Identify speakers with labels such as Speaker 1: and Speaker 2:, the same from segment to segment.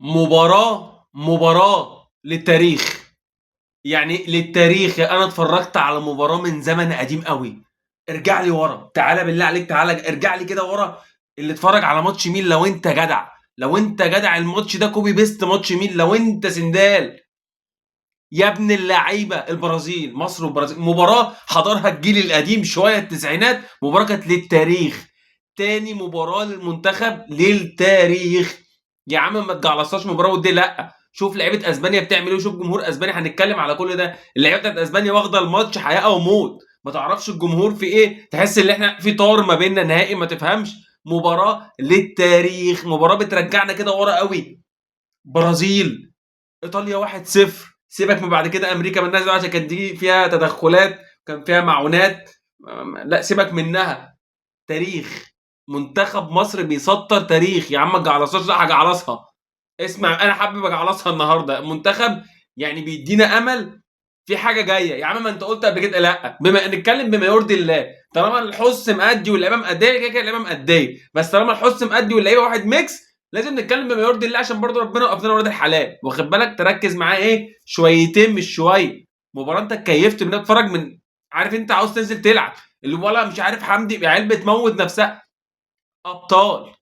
Speaker 1: مباراة للتاريخ، يعني للتاريخ. انا اتفرجت على مباراة من زمن قديم قوي. ارجع لي ورا، تعالى بالله عليك، تعالى ارجع لي كده ورا. اللي اتفرج على ماتش مين لو انت جدع، لو انت جدع الماتش ده copy paste ماتش مين لو انت سندال يا ابن اللعيبة. البرازيل، مصر والبرازيل، مباراة حضرها الجيل القديم شوية، التسعينات، مباراة كانت للتاريخ. تاني مباراة للمنتخب للتاريخ. يا عم ما تجعلصهاش مباراة ودي، لا شوف لعيبة اسبانيا بتعمل ايه وشوف جمهور اسبانيا، هنتكلم على كل ده. اللعيبة بتاعت اسبانيا واخده الماتش حياة او موت، ما تعرفش الجمهور في ايه، تحس ان احنا في طار ما بيننا نهائي، ما تفهمش. مباراة للتاريخ، مباراة بترجعنا كده ورا قوي. برازيل ايطاليا 1-0. سيبك من بعد كده امريكا مالناش دعوه عشان كانت دي فيها تدخلات، كان فيها معونات، لا سيبك منها. تاريخ منتخب مصر بيسطر تاريخ يا عم. ما تجعلصهاش، لا هجعلصها. اسمع، انا حابب اجعلصها النهارده. منتخب يعني بيدينا امل في حاجة جاية. يا عم ما انت قلت قبل كده، لا بما نتكلم بما يرضي الله، طالما الحس مأدي واللعيبة مأدية، كده كده اللعيبة مأدية، بس طالما الحس مأدي واللعيبة واحد mix، لازم نتكلم بما يرضي الله عشان برضه ربنا يوقف لنا ولاد الحلال، واخد بالك؟ تركز معاه ايه شويتين مش شوية. مباراة انت اتكيفت منها، تتفرج من عارف انت عاوز تنزل تلعب، اللي ولا مش عارف حمدي عيال بتموت نفسها. ابطال.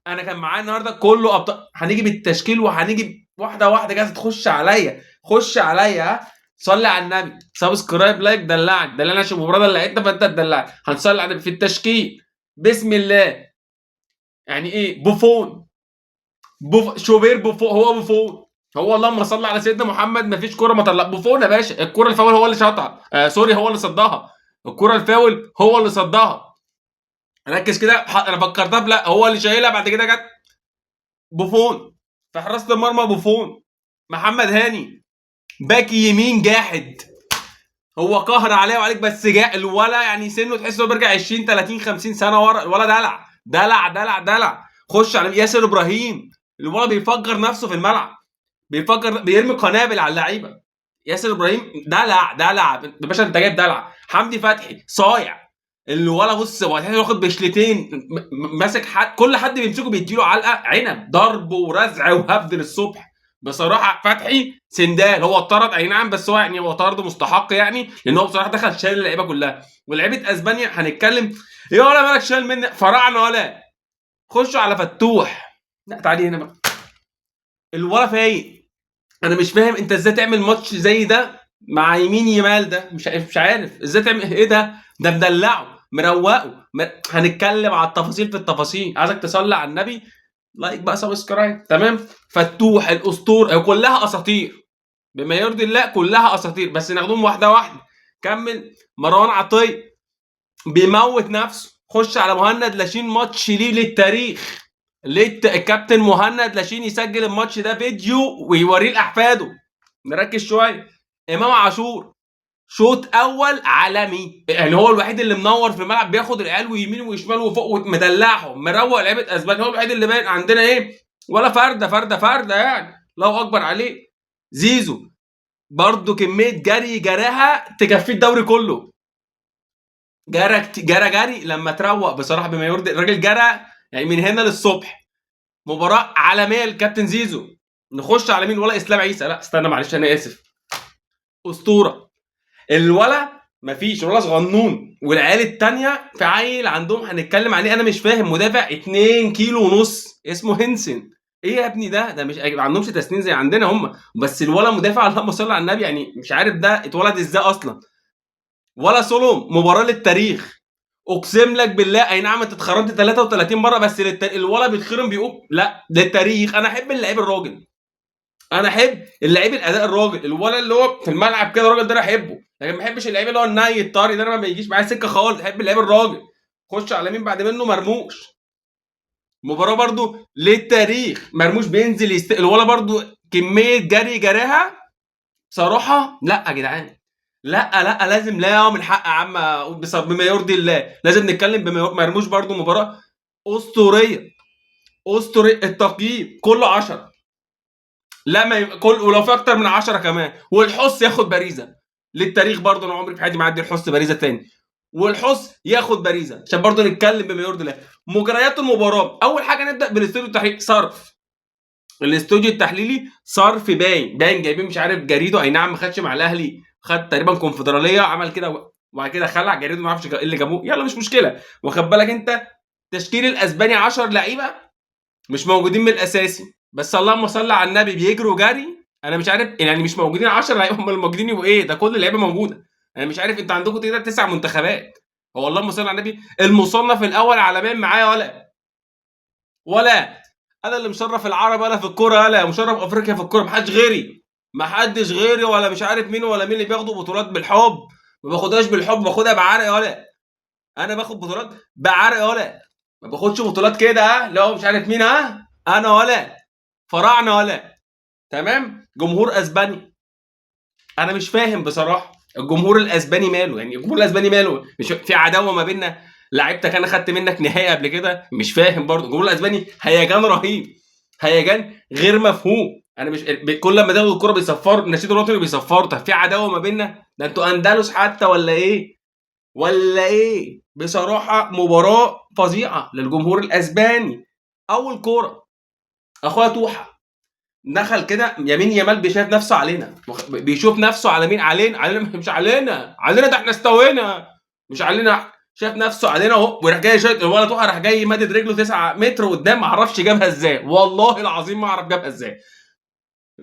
Speaker 1: انا كان معايا النهارده كله ابطال. هنيجي بالتشكيل وهنيجي واحدة واحدة كده، تخش عليا، خش عليا، ها صلي على النبي، subscribe like، دلعني دلعني عشان المباراة دلعتنا فانت تدلعني. هنصلي على النبي في التشكيل، بسم الله. يعني ايه بوفون، شوبير بوفون، هو بوفون، هو اللهم صل على سيدنا محمد، مفيش كورة ما طلع بوفون يا باشا. الكورة الفاول هو اللي شاطها، sorry هو اللي صدها. الكورة الفاول هو اللي صدها. ركز كده، انا فكرتها لا هو اللي شايلها، بعد كده جت بوفون في حراسة المرمى. بوفون، محمد هاني باك يمين جاحد، هو قهر عليه وعليك بس جاء الولا، يعني سنة تحس انه بيرجع 20 30 50 سنة ورا. الولا دلع دلع دلع دلع. خش على ياسر ابراهيم، الولا بيفجر نفسه في الملعب، بيفجر، بيرمي قنابل على اللعيبة. ياسر ابراهيم دلع دلع يا باشا، انت جايب دلع. حمدي فتحي صايع، الولا بص هو تحس واخد بشلتين، ماسك حد، كل حد بيمسكه بيديله علقه عنب، ضرب ورزع وهبد للصبح. بصراحة فتحي سندال، هو اتطرد اي نعم، بس هو يعني هو طرد مستحق يعني، لان هو بصراحة دخل شال اللعيبة كلها. ولعيبة اسبانيا هنتكلم، يا ولا مالك شال مني فراعنه ولا. خشوا على فتوح، لا تعالي هنا بقى، الولا فايق. انا مش فاهم انت ازاي تعمل ماتش زي ده مع يمين يمال ده، مش عارف ازاي تعمل ايه ده، ده مدلعه مروقه. هنتكلم على التفاصيل في التفاصيل. عايزك تصلي على النبي، like بقى، subscribe، تمام. فتوح الاسطورة، كلها اساطير بما يرضي الله، كلها اساطير، بس ناخدهم واحدة واحدة. كمل. مروان عطية بيموت نفسه. خش على مهند لاشين، ماتش ليه للتاريخ. الكابتن مهند لاشين يسجل الماتش ده فيديو ويوريه لاحفاده. نركز شوية. امام عاشور شوط اول عالمي، يعني هو الوحيد اللي منور في الملعب، بياخد العيال ويمين وشمال وفوق ومدلعهم، مروق لعيبة اسبانيا. هو الوحيد اللي باين عندنا ايه، ولا فرده فرده فرده يعني، الله اكبر عليه. زيزو برضو كمية جري جراها تكفيه الدوري كله. جرى جري لما تروق بصراحة بما يرضي الراجل، جرى يعني من هنا للصبح. مباراة عالمية للكابتن زيزو. نخش على مين؟ ولا اسلام عيسى، لا استنى معلش انا اسف، اسطورة الولا، مفيش ولا صغنون. والعيال التانية في عيل عندهم هنتكلم عليه انا مش فاهم، مدافع 2 كيلو ونص اسمه هنسن. ايه يا ابني ده؟ ده مش ما عندهمش تسنين زي عندنا هم، بس الولا مدافع اللهم صل على النبي، يعني مش عارف ده اتولد ازاي اصلا. ولا سولو، مباراة للتاريخ، اقسم لك بالله. اي نعم انت اتخرمت 33 مرة، بس الولا بيتخرم بيقوم، لا للتاريخ. انا احب اللعيب الراجل، انا احب اللعيب الاداء الراجل، الولا اللي هو في الملعب كده الراجل ده انا احبه، لكن ما احبش اللعيب اللي هو الناي الطري ده، انا ما بيجيش معايا سكة خالص. احب اللعيب الراجل. خش على مين بعد منه؟ مرموش، مباراة برضو للتاريخ. مرموش بينزل الولا برضو كمية جري جراها بصراحة. لا يا جدعان، لا لا لازم، لا من حق يا عم بما يرضي الله لازم نتكلم بما مرموش برضو مباراة اسطورية، اسطورية. التقييم كله 10، لا ما يبقى كل، ولو في اكتر من 10 كمان. والحس ياخد باريزه للتاريخ برضو، انا عمري في حياتي ما عدي الحس باريزه تاني. والحس ياخد باريزه عشان برضو نتكلم بما يرضي الله. مجريات المباراة، اول حاجة نبدا بالاستوديو التحليل. صرف الاستوديو التحليلي صرف باين باين، جايبين مش عارف جاريدو، اي نعم ما خدش مع الاهلي، خد تقريبا كونفدراليه، عمل كده وبعد كده خلع جاريدو، ما اعرفش ايه اللي جابوه، يلا مش مشكلة. واخد بالك انت، تشكيل الاسباني 10 لعيبة مش موجودين من الاساسي، بس اللهم صل على النبي بيجروا جري. انا مش عارف يعني مش موجودين 10 لعيبة، هم اللي موجودين يبقوا ايه؟ ده كل اللعيبة موجودة. انا مش عارف انت عندكم كده 9 منتخبات. هو اللهم صل على النبي المصنف الاول عالميا معايا ولا انا اللي مشرف العرب ولا في الكورة، ولا مشرف افريقيا في الكورة، محدش غيري، محدش غيري، ولا مش عارف مين ولا مين اللي بياخدوا بطولات بالحب. ما باخدهاش بالحب، باخدها بعرق. ولا انا باخد بطولات بعرق، ولا ما باخدش بطولات كده. ها لو مش عارف مين، ها انا ولا فراعنه ولا. تمام. جمهور اسباني انا مش فاهم بصراحة، الجمهور الاسباني ماله؟ يعني الجمهور الاسباني ماله؟ مش في عداوة ما بيننا؟ لعيبتك انا خدت منك نهائي قبل كده، مش فاهم برضه. الجمهور الاسباني هيجان رهيب، هيجان غير مفهوم. انا مش كل لما تاخد الكورة بيصفروا النشيد الوطني بيصفروا. طب في عداوة ما بيننا؟ ده انتوا اندلس حتى ولا ايه؟ ولا ايه؟ بصراحة مباراة فظيعة للجمهور الاسباني. اول كورة اخويا توحه دخل كده يمين يامال، بيشايف نفسه علينا، بيشوف نفسه على مين؟ علينا، علينا مش علينا، علينا ده احنا استوينا، مش علينا. شايف نفسه علينا اهو، وراح جاي شايط الولد توحه، راح جاي مادد رجله 9 متر قدام، ما اعرفش جابها ازاي، والله العظيم ما اعرف جابها ازاي.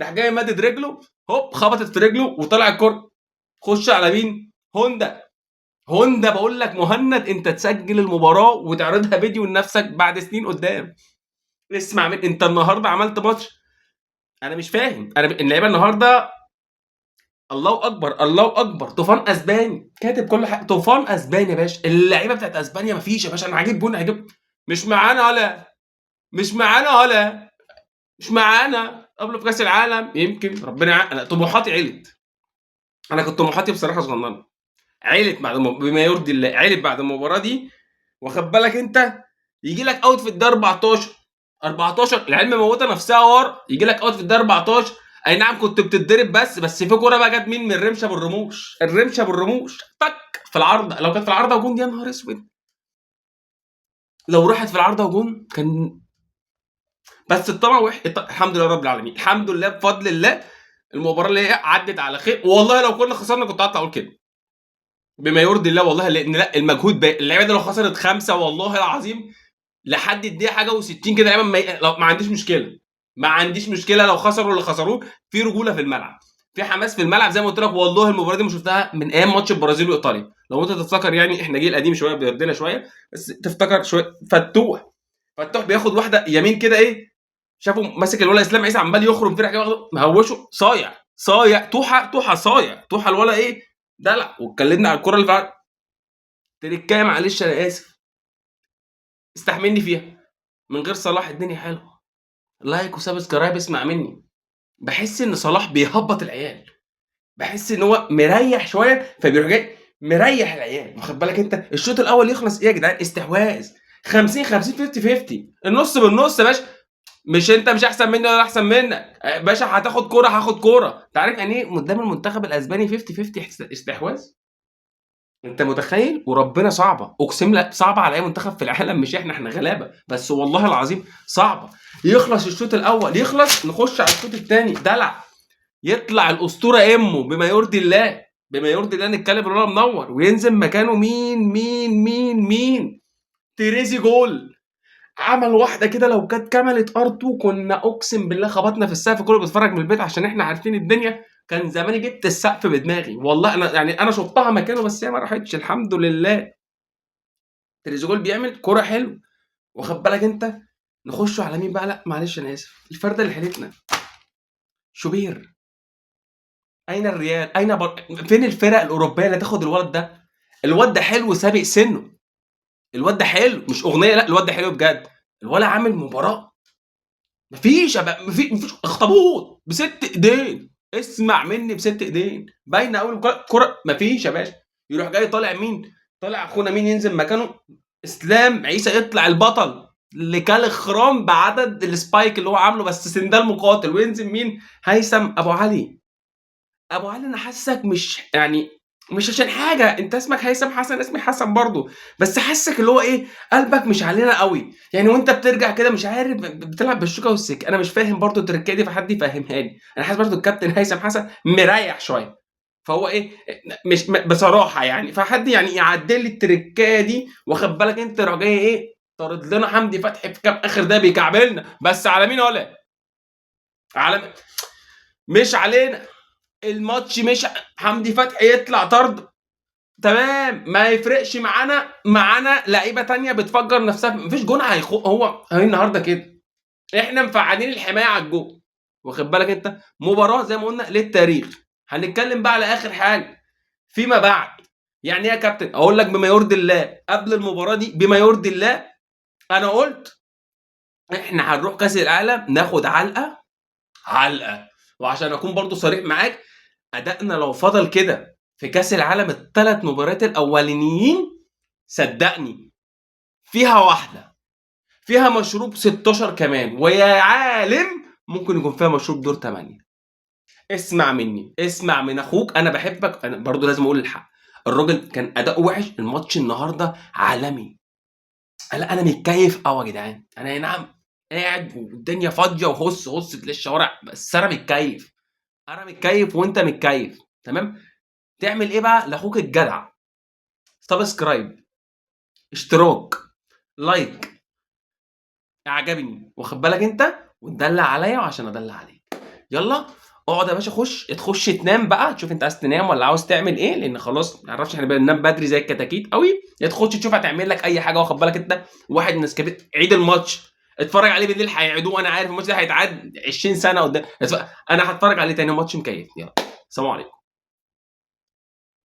Speaker 1: راح جاي مادد رجله، هوب خبطت في رجله وطلع الكره. خش على مين؟ هوندا. هوندا بقول لك مهند، انت تسجل المباراة وتعرضها فيديو لنفسك بعد سنين قدام. اسمع من انت النهارده عملت ماتش انا مش فاهم. انا اللعيبة النهارده الله اكبر، الله اكبر. طوفان اسباني كاتب كل حاجة، طوفان اسباني يا باشا. اللعيبة بتاعت اسبانيا مفيش يا باشا. انا هجيب جون، هجيب، مش معانا ولا، مش معانا ولا، مش معانا قبل في كاس العالم يمكن ربنا انا طموحاتي علت. انا كنت طموحاتي بصراحة صغننه، علت بعد بما يرضي الله، علت بعد المباراة دي. واخد بالك انت، يجي لك out في الدقيقة 14، 14 العلم موته نفسها ورا، يجي لك out في الدقيقة 14. اي نعم كنت بتتضرب، بس في كورة بقى جت مين؟ من الرمشه بالرموش، الرمشه بالرموش تك في العارضة. لو كانت في العارضة وجون، يا نهار اسود، لو راحت في العارضة وجون كان. بس الطمع وحش. الحمد لله رب العالمين، الحمد لله بفضل الله المباراة اللي هي عدت على خير. والله لو كنا خسرنا كنت هطلع اقول كده بما يرضي الله، والله. لان لا المجهود باقي. اللعيبة دي لو خسرت 5 والله العظيم لحد الدقيقة حاجة و60 كده لعيبة ما عنديش مشكلة، ما عنديش مشكلة لو خسروا اللي خسروه. في رجوله في الملعب، في حماس في الملعب زي ما قلت لك. والله المباراة دي ما شفتها من ايام ماتش البرازيل وايطاليا. لو انت تفتكر، يعني احنا جيل قديم شوية بيردنا شوية، بس تفتكر شوية. فتوح، فتوح بياخد واحدة يمين كده، ايه شافه ماسك الولا اسلام عيسى عمال يخرم فيه، راح واخده مهوشه، صايع صايع توحه، توحه صايع توحه الولا ايه دلع. واتكلمنا على الكره اللي في تركايه، معلش انا اسف استحملني فيها. من غير صلاح الدنيا حلوة. like و subscribe. اسمع مني، بحس ان صلاح بيهبط العيال، بحس ان هو مريح شوية، فبيروح جاي مريح العيال. واخد بالك انت، الشوط الاول يخلص ايه يا جدعان؟ استحواذ 50 50 50 50، النص بالنص يا باشا. مش انت مش احسن مني ولا احسن منك باشا، هتاخد كورة هاخد كورة. انت عارف يعني ايه قدام المنتخب الاسباني 50 50 استحواذ؟ انت متخيل؟ وربنا صعبة، اقسم لك صعبة على اي منتخب في العالم، مش احنا، احنا غلابة، بس والله العظيم صعبة. يخلص الشوط الاول، يخلص نخش على الشوط الثاني دلع، يطلع الاسطورة امه بما يرضي الله، بما يرضي الله نتكلم الولا منور، وينزل مكانه مين؟ مين مين مين؟ تريزي جول. عمل واحدة كده لو كانت كملت ار2 كنا اقسم بالله خبطنا في السقف. كله بيتفرج من البيت عشان احنا عارفين الدنيا، كان زماني جبت السقف بدماغي والله. انا يعني انا شطها مكانه بس هي ما راحتش الحمد لله. تريزيجول بيعمل كرة حلو، واخد بالك انت. نخش على مين بقى؟ لا معلش انا اسف، الفرده اللي حلتنا شوبير. اين الريال؟ اين فين الفرق الاوروبية اللي تاخد الولد ده؟ الواد ده حلو، سابق سنة، الواد ده حلو، مش اغنية، لا الواد ده حلو بجد. الولد عامل مباراة مفيش مفيش اخطبوط بست ايدين، اسمع مني بست ايدين، باينة قوي الكره مفيش يا باشا. يروح جاي طالع مين؟ طالع اخونا مين ينزل مكانه؟ اسلام عيسى، يطلع البطل اللي كان خرام بعدد ال spike اللي هو عامله، بس سندال مقاتل. وينزل مين؟ هيثم ابو علي. ابو علي انا حاسك مش يعني مش عشان حاجة، أنت اسمك هيثم حسن، اسمي حسن برضه، بس حاسك اللي هو إيه، قلبك مش علينا أوي، يعني وأنت بترجع كده مش عارف بتلعب بالشوكة والسكينة، أنا مش فاهم برضه التركاية دي، فحد يفهمها لي. أنا حاسس برضه الكابتن هيثم حسن مريح شوية، فهو إيه مش بصراحة يعني، فحد يعني يعدل لي التركاية دي، واخد بالك أنت؟ راح جاي إيه طارد لنا حمدي فتحي في كام آخر ده بيكعبلنا، بس على مين ولا؟ على مش علينا الماتش، مش حمدي فتحي يطلع طرد تمام، ما يفرقش معانا، معانا لعيبة تانية بتفجر نفسها، مفيش جون هيخو. هو النهارده كده احنا مفعلين الحماية على الجون، واخد بالك انت؟ مباراة زي ما قلنا للتاريخ. هنتكلم بقى على اخر حاجة فيما بعد. يعني ايه يا كابتن؟ اقول لك بما يرضي الله، قبل المباراة دي بما يرضي الله انا قلت احنا هنروح كاس العالم ناخد علقه علقه. وعشان اكون برضو صريح معاك، ادائنا لو فضل كده في كاس العالم الثلاث مباريات الاولانيين، صدقني فيها واحدة فيها مشروب 16 كمان، ويا عالم ممكن يكون فيها مشروب دور 8. اسمع مني، اسمع من اخوك، انا بحبك، انا برضو لازم اقول الحق. الراجل كان اداؤه وحش، الماتش النهارده عالمي. لا انا متكيف قوي يا جدعان، انا أي نعم قاعد والدنيا فاضية وهص هص تلاقي الشوارع، بس انا متكيف، انا متكيف وانت متكيف، تمام؟ تعمل ايه بقى لاخوك الجدع؟ subscribe، اشتراك، like، اعجبني، واخد بالك انت؟ وتدلع عليا وعشان ادلع عليك. يلا اقعد يا باشا، خش تخش تنام بقى، تشوف انت عايز تنام ولا عاوز تعمل ايه، لان خلاص ما نعرفش احنا بننام بدري زي الكتاكيت قوي. يا تخش تشوف هتعمل لك اي حاجة، واخد بالك انت؟ واحد نسكافيه، عيد الماتش اتفرج عليه بالليل، هيعيدوه، انا عارف الماتش ده هيتعاد 20 سنة قدام، انا هتفرج عليه تاني، ماتش مكيف. يلا سلام عليكم.